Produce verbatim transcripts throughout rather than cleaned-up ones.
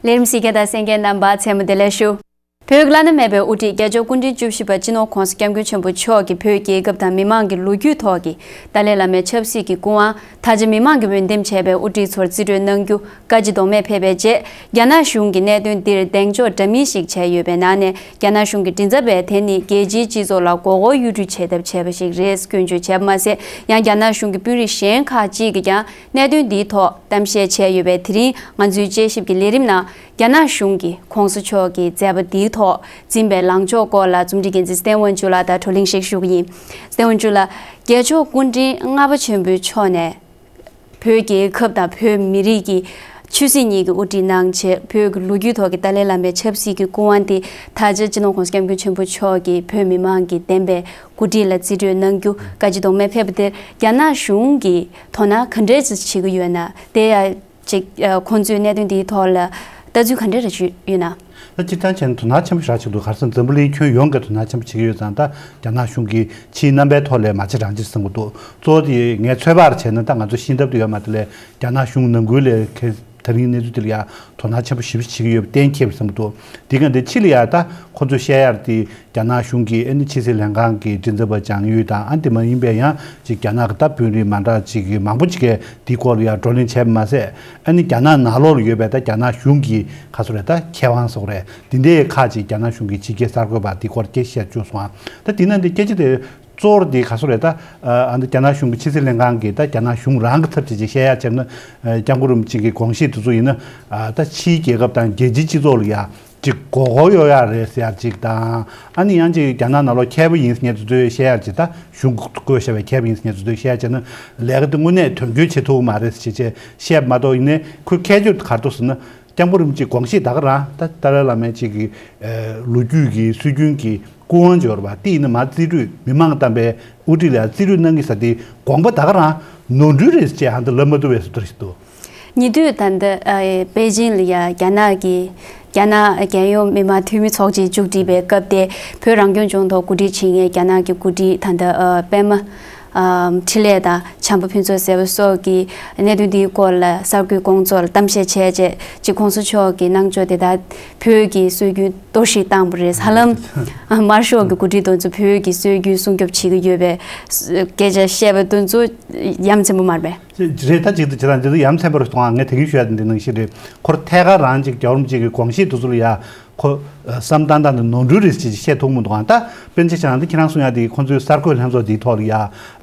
ལས་རིམ་གཟིགས་མཁན་དང་གསན་མཁན་རྣམ་པ་མཚན་མོ་བདེ་ལེགས་ཞུ། བོད་ཀྱི་བླ་ན་མེད་པའི་དབུ་ཁྲིད་རྒྱལ་མཆོག་སྐུ་ཕྲེང་བཅུ་བཞི་པ་སྤྱི་ནོར་༧གོང་ས་༧སྐྱབས་མགོན་ཆེན་པོ་མཆོག་གིས་བོད་རྒྱལ་ཁབ་དང་མི་དམངས་ཀྱི་ལོ་རྒྱུས་ཐོག་གི་ཏཱ་ལའི་བླ་མའི་ཆབ་སྲིད་ཀྱི་སྐུ་དབང་། ད་ཆ་མི་དམངས་ཀྱིས་འོས་འདེམས་བྱས་པའི་དབུ་ཁྲིད་ཚོར་རྩིས་སྤྲོད་གནང་རྒྱུ་བཀའ་སྤྱི་གདོང་མེད་ཕེབས་པའི་རྗེས། རྒྱ་ནག་གཞུང་གིས་གནད་དོན་འདིར་གདེང་འཇོག་འདྲ་མིན་ཞིག་བྱས་ཡོད་པའི་ནང་ནས། རྒྱ་ནག་གཞུང་གི་མགྲིན་ཚབ་པས་དེ་ནི་རྒྱལ་སྤྱིའི་སྤྱི་ཚོགས་ལ་མགོ་སྐོར་གཡོ་འགུལ་བྱེད་ཐབས་བྱས་པ་ཞིག་རེད་སྐྱོན་བརྗོད་བྱས་པ་མ་ཟད། ཡང་རྒྱ་ནག་གཞུང་གི་དཔོན་རིགས་གཞན་ཁག་ཅིག་གིས་ཀྱང་གནད་དོན་འདིའི་ཐོག་གཏམ་བཤད་བྱས་ཡོད་པས། དེ་རིང་ང་ཚོའི་དཔྱད་ཞིབ་ཀྱི་ལས་རིམ་ནང་རྒྱ་ནག་གཞུང་གིས་༧གོང་ས་མཆོག་གི་མཛད་པ་འདིའི་ཐོག་འཛིན་པའི་ལངས་ཕྱོགས་སྐོར་ལ་རྩོམ་སྒྲིག་འགན་འཛིན་བསྟན་དབང་ཕྱུག་ལགས་དང་བགྲོ་གླེང་ཞིག་ཞུ་གི་ཡིན། བསྟན་དབང་ཕྱུག་ལགས། རྒྱལ་མཆོག་སྐུ་ཕྲེང་ལྔ་པ་ཆེན་པོའི་མཆོག་ནས་བོད་རྒྱལ་ཁབ་དང་བོད་མི་རིགས་ཀྱི་ཆོས་སྲིད་གཉིས་ཀྱི་དབུ་ཁྲིད་གནང་བྱས། བོད་ཀྱི་ལོ་རྒྱུས་ཐོག་གི་ཏཱ་ལའི་བླ་མའི་ཆབ་སྲིད་ཀྱི་སྐུ་དབང་དེ་ད་ཆ་སྤྱི་ནོར་༧གོང་ས་༧སྐྱབས་མགོན་ཆེན་པོ་མཆོག་གིས་བོད་མི་མང་གིས་འདེམས་པའི་འགོ་ཁྲིད་ལ་རྩིས་སྤྲོད་གནང་རྒྱུ་བཀའ་སྤྱི་གདོང་མེད་ཕེབས་པ་དེར་རྒྱ་ནག་གཞུང་གིས་དོ་སྣང་ག་འདྲས་ཅིག་བྱེད་ཀྱི་ཡོད་ན། དེ་ཡང་ཅིག་ཨ། ཁོང་ཚོས་གནད་དོན་འདིའི་ཐོག་ལ་ལྟ་ཚུལ་ག་འདྲས་རེ་ཞུས་ཡོད་ན། ད་སྤྱིར་བཏང་བྱས་ན་དོ་སྣང་ཆེན་པོ་ཞེ་དྲག་བྱེད་ཀྱི་འདུག་ག་རེ་ཟེར་ན་འཛམ་བུ་གླིང་ཁྱོན་ཡོངས་ཀྱིས་དོ་སྣང་ཆེན་པོ་བྱེད་ཀྱི་ཡོད་ཙང་། ད་རྒྱ་ནག་གཞུང་གིས་ཕྱིའི་རྣམ་པའི་ཐོག་ལས་མ་བྱེད་རང་བྱེད་བསམ་གྱི་འདུག་གཙོ་བོ་དེ་ངས་ཚོད་དཔག་བྱས་ན། ད་ང་ཚོ་ཤེས་ཐབས་དེ་ཡོད་མ་རེད་དེ། ལས་རྒྱ་ནག་གཞུང་ནང་ཁུལ་ལས་ཁེ་ད་རིང་གནས་ཚུལ་དེ་ལ་ཡ་དོ་སྣང་ཆེན་པོ་ཞེ་པོ་ཅིག་བྱེད་ཀྱི་ཡོད་པ་གཏན་འཁེལ་བ་བསམ་གྱི་འདུག་དེ་ག་འདི་ཕྱི་ལ་ཡ་ད་ཁོ་ཚོས་བཤད་ཡ་དེ། རྒྱ་ནག་གཞུང་གི་ཨ་ནི་ཕྱི་སྲིད་ལྷན་ཁང་གི་མགྲིན་ཚབ་པ་བྱང་ཡུས་དང་། ཨ། དེ་མ་ཡིན་པའི་ཡང་ཅིག་རྒྱ་ནག་གི་ད་དཔོན་རིགས་མ་འདྲ་ཅིག་གི་མང་པོ་ཅིག་གིས་འདིའི་སྐོར་ལ་ཡང་བགྲོ་གླེང་བྱས་པ་མ་ཟད། ཨ་ནི་རྒྱ་ནག་ནང་ལོགས་ལ་ཡོད་པའི་ད་རྒྱ་ནག་གཞུང་གི་ག་ཟེར་རེད། ད་མཁས་དབང་ཟེར་དགོས་རེད། འདི་འདྲའི་ཁག་ཅིག་རྒྱ་ནག་གཞུང་གི་ཕྱི་རྒྱལ་གསར་འགོད་པ་འདིའི་སྐོར་སྐད་ཆ་བཤད་བཅུག་སོང་ཨ། ད་འདི་ནང་འདི་སྐད་ཆ་དེ་གཙོ་བོར་འདི་ག་ཟེར་རེད། ད་ཨ་ནི་རྒྱ་ནག་གཞུང་གི་ཕྱི་སྲིད་ལྷན་ཁང་གི་ད་རྒྱ་ནག་གཞུང་རང་གི་ཚབ་བྱས་ཅིག་བཤད་ཡ་བྱས་ན། ཨ། སྐྱབས་མགོན་རིན་པོ་ཆེ་གི་དགོངས་གཞི་དེ་ཚོ་ཡིན་ན། ཨ། ད་ཕྱིའི་རྒྱལ་ཁབ་དང་རྒྱལ་སྤྱིའི་སྤྱི་ཚོགས་ལ་ཡ་ཅིག་མགོ་སྐོར་གཡོ་ཡ་རེད་ཟེར་ཡ་ཅིག་དང་། ཨ་ནི་ཡང་ཅིག་རྒྱ་ནག་ནང་ལོགས་མཁས་པ་ཡིན་ཟེར་མཁན་དེ་ཚོས་བཤད་ཡ་ཅིག་ད་གཞུང་བསྐོས་བཞག་པའི་མཁས་པ་ཡིན་ཟེར་མཁན་དེ་ཚོས་བཤད་ཡ་བྱས་ན། ལས་ཀ་དེ་དངོས་གནས་དོན་འཁྱོལ་བྱེད་ཐུབ་ཀྱི་མ་རེད་ཟེར་བྱས་བཤད་པ་མ་གཏོགས། ཡིན་ནའི་ཁོའི་ཁྱད་ཆོས་དེ་ག་རེ་འདུག་ཟེར་ན། སྐྱབས་མགོན་རིན་པོ་ཆེ་དགོངས་གཞི་ད་ག་རང་། ད་ཏཱ་ལའི་བླ་མའི་ཅིག་གི་ཨ་ལོ་རྒྱུས་ཀྱི་སྲོལ་རྒྱུན་གྱི་སྐུ་དབང་འབྱོར་བ་དེ་ཡིན་ན་མར་རྩིས་སྤྲོད། མི་མང་གིས་བདམས་པའི་དབུ་ཁྲིད་ལ་རྩིས་སྤྲོད་གནང་གི་ས་དེ་དགོངས་པ་ད་ག་རང་ནོར་འཁྲུལ་རེད་ཅེས་ཧ་འདི་ལབ་མ་ཐུབ་པའི་བཟོ་འདྲ་ཞིག་འདུག་ཉེ་དུས་ད་ལྟ་ཨ་པེ་ཅིང་ལ་ཡ་རྒྱ་ནག་གི་རྒྱ་ནག་རྒྱལ་ཡོངས་མི་དམངས་འཐུས་མི་ཚོགས་ཆེན་མཇུག་སྒྲིལ་བའི་སྐབས་དེ། བོད་རང་སྐྱོང་ལྗོངས་ཐོག་གོ་སྒྲིག་བྱེད་མཁན་རྒྱ་ནག་གི་འགོ་ཁྲིད་ད་ལྟ་ཨ་པད་མ་ཨ་འཕྲིན་ལས་དང་བྱམས་པ་ཕུན་ཚོགས་ཟེར་བ་སོགས་ཀྱིས་གནད་དོན་འདིའི་སྐོར་ལ་གསར་འགོད་སྐོང་ཚོགས་ལ་གཏམ་བཤད་བྱས་རྗེས། ཅིག་༧གོང་ས་མཆོག་གི་གནང་ཕྱོགས་དེ་དག་བོད་ཀྱི་སྲོལ་རྒྱུན་གཏོར་བཤིག་བཏང་བ་རེད། ཧ་ལམ་དམར་ཤོག་གི་འགོ་ཁྲིད་དེ་ཚོ་བོད་ཀྱི་སྲོལ་རྒྱུན་སྲུང་སྐྱོབ་བྱེད་ཀྱི་ཡོད་པའི་སྐད་ཆ་བཤད་པ་དེ་ཚོ་ཡ་མཚན་པོ་མ་རེད་པས། རེད། ད་ཅིག་ཏུ་བྱེད་སྟངས་འདི་ཚོ་ཡ་མཚན་པོ་རེད་སོང་ཨ། ངས་དེ་གིན་ཞུ་ཡ་དེ་འདི་ནང་བཞིན་རེད། ཁོར་ཐད་ཀར་རང་ཅིག་རྒྱལ་བ་རིན་པོ་ཆེ་གི་དགོངས་གཞི་དེ་ཚོ་ལ་ཡ་ཁོ་བསམ་སྟངས་དང་དེ་ནོར་འཁྲུལ་རེད་ཅེས་བཤད་ཐུབ་མི་འདུག་ཨ། ད་དཔེར་ན་ཆ་བཞག་ན། འདི་ཁྱེད་རང་གསུང་ཡ་དེ་ཁོང་ཚོའི་གསར་འགོད་ལྷན་ཚོགས་འདིའི་ཐོག་ལ་ཡ་ཨ་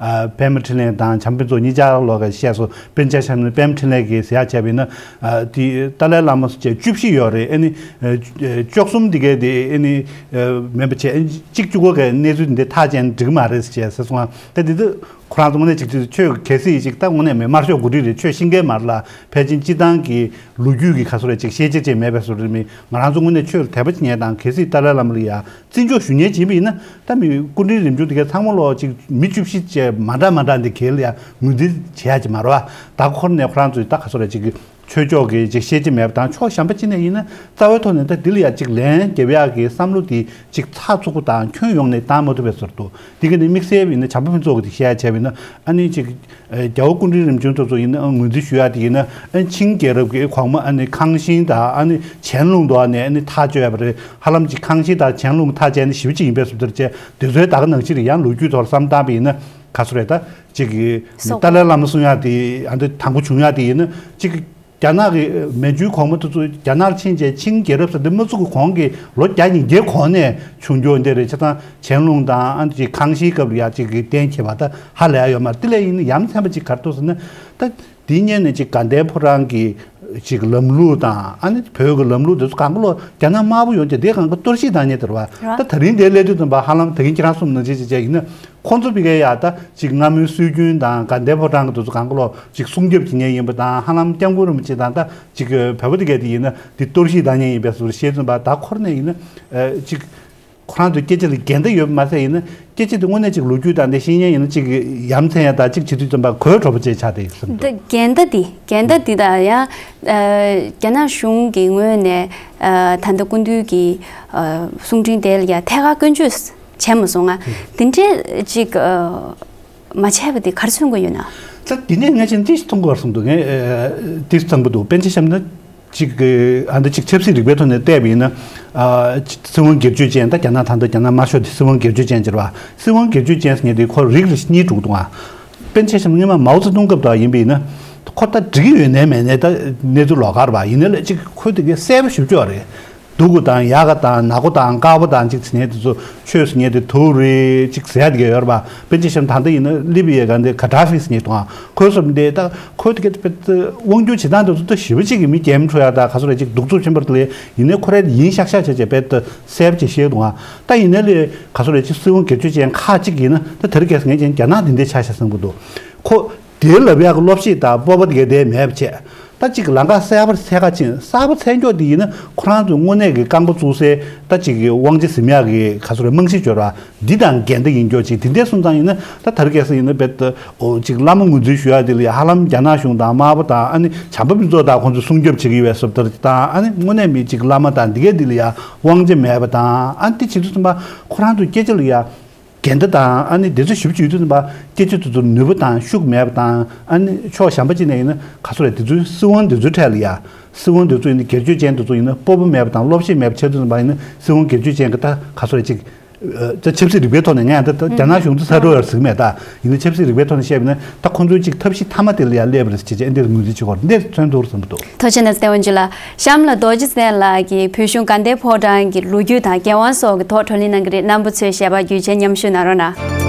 པད་མ་འཕྲིན་ལས་དང་བྱམས་པ་ཕུན་ཚོགས་གཉིས་ཆ་ལོག་ག་བཤད་སོང་། དཔེར་ན་ཆ་བཞག་ན་པད་མ་འཕྲིན་ལས་ཀྱིས་ཟེར་ཡ་བྱས་པ་ཡིན་ན། ཨ་དེ་ཏཱ་ལའི་བླ་མ་བཅས་བཅུ་བཞི་ཡོད་རེད། ཨ་ནི་ཨ་བཅུ་གསུམ་དེ་གའི་དེ་ཨ་ནི་ཨ་མིན་པ་བྱས། ཨ་ནི་གཅིག་བཅུ་དགུ་གའི་གནས་ཚུལ་འདི་ཐག་བཅད་ན་འགྲིག་གི་མ་རེད་ཅེས་ཟེར་སོང་ཨ། ད་འདི་ཚོ་ཁོ་རང་ཚོ་དངོས་གནས་ཅིག་ཅིག་ཆོས་གལ་སྲིད་ཅིག་ད་དངོས་གནས་མི་དམར་ཤོག་འགོ་ཁྲིད་རེད། ཆོས་ཤེས་མཁན་མ་རེད་ལ། ཕལ་ཆེར་སྤྱི་བཏང་གི་ལོ་རྒྱུས་ཀྱི་ཁ་སོ་རེ་ཅིག་ཤེས་བྱ་ཅིག་མེད་པའི་བཟོ་འདྲ་རེད། མི་ང་རང་ཚོ་དངོས་གནས་ཆོས་ལ་དད་པ་བྱེད་མཁན་དང་། གལ་སྲིད་ཏཱ་ལའི་བླ་མ་ལ་ཡ་བརྩི་འཇོག་ཞུ་མཁན་ཅིག་ཡིན་པ་ཡིན་ན། ད་མི་སྐུ་ཕྲེང་རིམ་བྱོན་དེ་གའི་ཚང་མ་ལོག་ཅིག་མི་བཅུ་བཞི་བཅས་མ་འདྲ་མ་འདྲ་འདི་གའི་ལ་ཡ་ངོས་འཛིན་བྱེད་ཡ་ཅིག་མ་རེད་བ། ད་ཁོ་རང་ནས་ཁོ་རང་ཚོའི་ད་ཁ་སོ་རེ་ཅིག་གི་ཆོས་ཕྱོགས་ཀྱི་ཅིག་ཤེས་བྱ་མེད་པ་དང་། ཕྱོགས་གཞན་པ་ཅིག་ནས་ཡིན་ན་རྩ་བའི་ཐོག་ནས་ད་འདི་ལ་ཡ་ཅིག་ལན་རྒྱབ་ཡག་གི་བསམ་བློ་དེ་ཅིག་ཚགས་ཚུད་པོ་དང་ཁྱོན་ཡོངས་ནས་བཏང་མ་ཐུབ་པའི་བཟོ་འདྲ་འདུག་འདི་ག་ནས་དམིགས་བསལ་ཡིན་ན་བྱམས་པ་ཕུན་ཚོགས་ཀྱིས་དེ་བཤད་ཡ་བྱས་པ་ཡིན་ན། ཨ་ནི་ཅིག་ཨ་རྒྱལ་བ་སྐུ་ཕྲེང་རིམ་བྱོན་དེ་ཚོ་ཡིན་ན་ངོས་འཛིན་ཞུ་ཡ་དེ་ཡིན་ན། ཨ་ཆིང་རྒྱལ་རབས་ཀྱི་གོང་མ་ཨ་ནི་ཁང་ཤིང་དང་། ཨ་ནི་ཆན་ལུང་དུ་ཨ་ནི་ཨ་ནི་ཐག་གཅོད་ཡ་བ་རེད། ཧ་ལམ་ཅིག་ཁང་ཤིང་དང་ཆན་ལུང་ཐག་བཅད་ནི་ཞེ་པོ་ཅིག་ཡིན་པའི་བཟོ་འདྲ་བྱས། དེ་ཚོའི་ད་ག་ནང་བཞིན་རེད། ཡང་ལོ་རྒྱུས་ཐོག་བསམ་བཏང་བ་ཡིན་ན་ག་ཚོད་རེད། ད་ཅིག་གི་སོག་ཏཱ་ལའི་བླ་མ་གསུང་ཡ་དེ་ཨ་འདི་དང་པོ་བྱུང་ཡ་དེ་ཡིན་ན། ཅིག་རྒྱ་ནག་གི་མན་ཇུའི་གོང་མ་དེ་ཚོ་རྒྱ་ནག་ཕྱིན་རྗེས་ཆིང་རྒྱལ་རབས་ཟེར་འདི་མ་བཙུགས་གོང་གི་ལོ་བརྒྱ་ཉིས་བརྒྱའི་གོང་ནས་བྱུང་རྒྱུ་འདི་རེད། བྱས་ཙང་ཆན་ལུང་དང་ཨ་ནི་ཅིག་ཁང་ཤིང་སྐབས་ལ་ཡ་ཅིག་གི་གཏན་འཁེལ་བ་ད་ཧ་ལས་ཡ་ཡོད་མ་རེད། དེ་ལས་ཡིན་ན་ཡ་མཚན་པ་ཅིག་ག་རེ་འདུག་ཟེར་ན། ད་དེའི་སྔོན་ནས་ཅིག་དགའ་ལྡན་ཕོ་བྲང་གི་ཅིག་ལམ་ལུགས་དང་། ཨ་ནི་བོད་ཀྱི་ལམ་ལུགས་དེ་ཚོ་གང་ག་ལོ་རྒྱ་ནག་དམར་པོ་ཡོང་རྗེས་དེ་གང་ག་གཏོར་བཤིག་བཏང་མཁན་དེ་རེད་བ། རེད། ད་ད་རིང་དེ་སླེབས་དུས་ཙམ་པ་ཧ་ལམ་ད་གིན་ཁྱེད་རང་གསུངས་ནང་བཞིན་ཅིག་བྱས་ཡིན་ན། ཁོང་ཚོ་ཕ་གིར་ཡ་ད་ཅིག་སྔ་མོའི་སྲོལ་རྒྱུན་དང་དགའ་ལྡན་ཕོ་བྲང་གི་དེ་ཚོ་གང་ག་ལོ་ཅིག་སྲུང་སྐྱོབ་བྱེད་མཁན་ཡིན་པ་དང་། ཧ་ལམ་སྐྱབས་མགོན་རིན་པོ་ཆེ་དང་ད་ཅིག་བོད་པ་དེ་གས་དེ་ཡིན་ན་དེ་གཏོར་བཤིག་བཏང་མཁན་ཡིན་པའི་བཟོ་འདྲ་བཤད་ཙམ་པ། ད་ཁོ་རང་ནས་ཡིན་ན་ཨ་ཅིག་ཁོ་རང་ཚོའི་སྐད་ཆ་ལ་འགལ་ཟླ་ཡོད་པ་མ་ཟད། ཡིན་ན་སྐད་ཆ་དེ་དངོས་གནས་ཅིག་ལོ་རྒྱུས་དང་དེ་ཤེས་མཁན་ཡིན་ན་ཅིག་ཡ་མཚན་ཡ་དང་ཅིག་བྱེད་དུས་ཙམ་པ་གོ་འགྲོ་བ་ཅིག་ཆགས་བསྡད་ཡོད་བསམ་འདུག་འདི་འགལ་ཟླ་འདི་འགལ་ཟླ་འདི་དང་ཡང་ཨ་རྒྱ་ནག་གཞུང་གི་ངོས་ནས་ཨ་ད་ལྟ་སྐུ་མདུན་གྱི་ཨ་གསུང་འཕྲིན་དེ་ལ་ཡང་ཐད་ཀར་སྐྱོན་བརྗོད་བྱས་མ་སོང་ང་། དེ་འདྲའི་ཅིག་ཨ་མ་བྱས་པ་དེ་ག་རེ་མཚོན་དགོས་ཡོད་ན། ད་དེ་ནས་ངས་ཅིག་ཏིས་མཐོང་དགོས་བསམ་འདུག་ངས་ཨ་ཏིས་བཏང་པ་འདུག་དཔེར་ན་ཆ་བཞག་ན། གཅིག་གི་ཨ་འདི་གཅིག་ཆབ་སྲིད་རིག་པའི་ཐོག་ནས་བལྟས་པ་ཡིན་ན། ཨ་སྲིད་དབང་སྒེར་གཅོད་ཅན། ད་རྒྱ་ནག་ད་ལྟ་རྒྱ་ནག་དམར་ཤོག་དེ་སྲིད་དབང་སྒེར་གཅོད་ཅན་ཟེར་བ། སྲིད་དབང་སྒེར་གཅོད་ཅན་ཟེར་མཁན་དེ་ཁོ་རིགས་ལ་གཉིས་དྲུག་འདུག་ཨ། དཔེར་ན་ཆ་བཞག་ན་སྔོན་མ་མའོ་ཙེ་ཏུང་སྐབས་དུ་ཡིན་པ་ཡིན་ན། ཁོ་ད་འགྲིག་གི་ཡོད་ནའི་མེད་ནའི་ད་གནས་ཚུལ་ལོགས་ཀ་རེད་པ། ཡིན་ནའི་ལས་གཅིག་ཁོ་དེ་གའི་གསལ་པོ་ཞེ་པོ་ཅིག་ཡོད་རེད། སྡུག་གུ་དང་ཡག་ག་དང་ནག་པོ་དང་དཀར་པོ་དང་གཅིག་ཟེར་མཁན་དེ་ཚོ་ཆོས་ཟེར་མཁན་དེ་དུག་རེད་གཅིག་ཟེར་ཡ་དེ་གའི་ཡོད་རེད་པ། དཔེར་ན་ཆ་བཞག་ན་ད་ལྟ་ཡིན་ན་ལི་བི་ཡའི་ག་འདི་ག་ཏྲ་ཕི་ཟེར་མཁན་དང་ཁོ་སོགས་འདི་ད་ཁོ་དེ་གའི་དཔེ་དབང་སྒྱུར་བྱེད་སྟངས་དེ་ཚོ་ད་ཞེ་པོ་ཅིག་གི་མི་འགྱེལ་འགྲོ་ཡ་ད་ག་ཚོད་རེད་གཅིག་གདུག་རྩུབ་ཆེན་པོ་རེད་དེ་ལས། ཡིན་ནའི་ཁོ་རང་ཡིན་ཤག་ཤག་བྱས་བྱས་དཔེ་ད་གསལ་པོ་ཅིག་བཤད་འདུག་ཨ། ད་ཡིན་ནའི་ལས་ག་ཚོད་རེད་གཅིག་སྲིད་དབང་སྒེར་གཅོད་ཅན་ཁག་ཅིག་ཡིན་ན་ད་དེ་རིང་ཁ་སང་ངས་ཀྱང་རྒྱ་ནག་འདི་འདྲའི་ཆ་བཞག་བསམ་གྱི་འདུག་ཁོ་དེ་ལབ་ཡག་གི་བློ་ཤེད་དང་སྤོབས་པ་དེ་གའི་དེ་མེད་པ་བྱས། ད་ཅིག་ལམ་ཁ་གསར་པ་འཚོལ་ག་ཕྱིན། གསར་པ་འཚོལ་མགྱོགས་དེ་ཡིན་ན་ཁོ་རང་ཚོའི་དངོས་གནས་ཀྱི་རྐང་པ་བཙུགས་སའི་ད་ཅིག་གི་དབང་ཆ་ཟིན་ཡག་གི་ག་ཚོད་རེད་རྨང་གཞི་འབྱོར་བ་འདི་དང་འགལ་ཟླ་ཡིན་མགྱོགས་ཅིག་དེ་འདྲའི་སོང་ཙང་ཡིན་ན་ད་དེ་རིང་ཁ་སང་ཡིན་ན་དཔེ་ད་འོ་ཅིག་བླ་མ་ངོས་འཛིན་ཞུ་ཡག་དེ་ལ་ཡ་ཧ་ལམ་རྒྱ་ནག་གཞུང་དང་དམར་པོ་དང་ཨ་ནི་བྱམས་པ་ཕུན་ཚོགས་དང་ཁོང་ཚོས་སྲུང་སྐྱོབ་བྱེད་ཀྱི་ཡོད་པའི་བཟོ་ལྟ་དང་ཨ་ནི་དངོས་གནས་མི་ཅིག་བླ་མ་དང་འདི་གའི་འདི་ལ་ཡ་དབང་ཆ་མེད་པ་དང་ཨ་ནི་དེ་བྱེད་དུས་ཙམ་པ་ཁོ་རང་ཚོའི་སྐད་ཆ་ལ་ཡ། འགལ་ཟླ་དང་ཨ་ནི་དེ་ཚོ་ཞིབ་ཅིག་ཡོད་དུས་ཙམ་པ་སྐད་ཆ་དེ་ཚོ་ནུས་པ་དང་ཤུགས་མེད་པ་དང་ཨ་ནི་ཕྱོགས་གཞན་པ་ཅིག་ནས་ཡིན་ན་ག་ཚོད་རེད་དེ་ཚོའི་སྲིད་དབང་དེ་ཚོའི་གྲས་ལ་ཡ། སྲིད་དབང་དེ་ཚོ་ཡིན་ན་སྒེར་གཅོད་ཅན་དེ་ཚོ་ཡིན་ན་སྤོབས་པ་མེད་པ་དང་བློ་ཤེད་མེད་པ་ཆགས་དུས་ཙམ་པ་ཡིན་ན་སྲིད་དབང་སྒེར་གཅོད་ཅན་གྱི་ད་ག་ཚོད་རེད་ཅིག་ད་ཆབ་སྲིད་རིག་པའི་ཐོག་ནས་ངས་ད་ད་རྒྱ་ནག་གཞུང་ཚོ་ཚ་འགྲོ་ཡར་ཟིག་མེད་ད། ཡིན་ན་ཆབ་སྲིད་རིག་པའི་ཐོག་ནས་བཤད་པ་ཡིན་ན་ད་ཁོང་ཚོའི་ཅིག་ཐབས་ཤེས་མཐའ་མ་དེ་ལ་ཡ་སླེབས་པ་རེད་ཅེས་ཨ་འདིར་ངོས་འཛིན་བྱེད་དགོས་རེད། འདིར་མཚོན་ཐུག་བསམ་གྱི་འདུག་ཐུགས་རྗེ་གནང་བསྟན་དབང་ཕྱུག་ལགས། གཤམ་ལ་རྡོ་རྗེ་བཙན་ལགས་ཀྱིས་བོད་གཞུང་དགའ་ལྡན་ཕོ་བྲང་གི་ལོ་རྒྱུས་དང་འགན་དབང་སོགས་ཀྱི་ཐོག་བགྲོ་གླེང་གནང་གི་རེད། རྣམ་པ་ཚོས་ཞལ་པར་བརྒྱུད་བྱས་མཉམ་ཞུགས་གནང་རོགས་གནང་།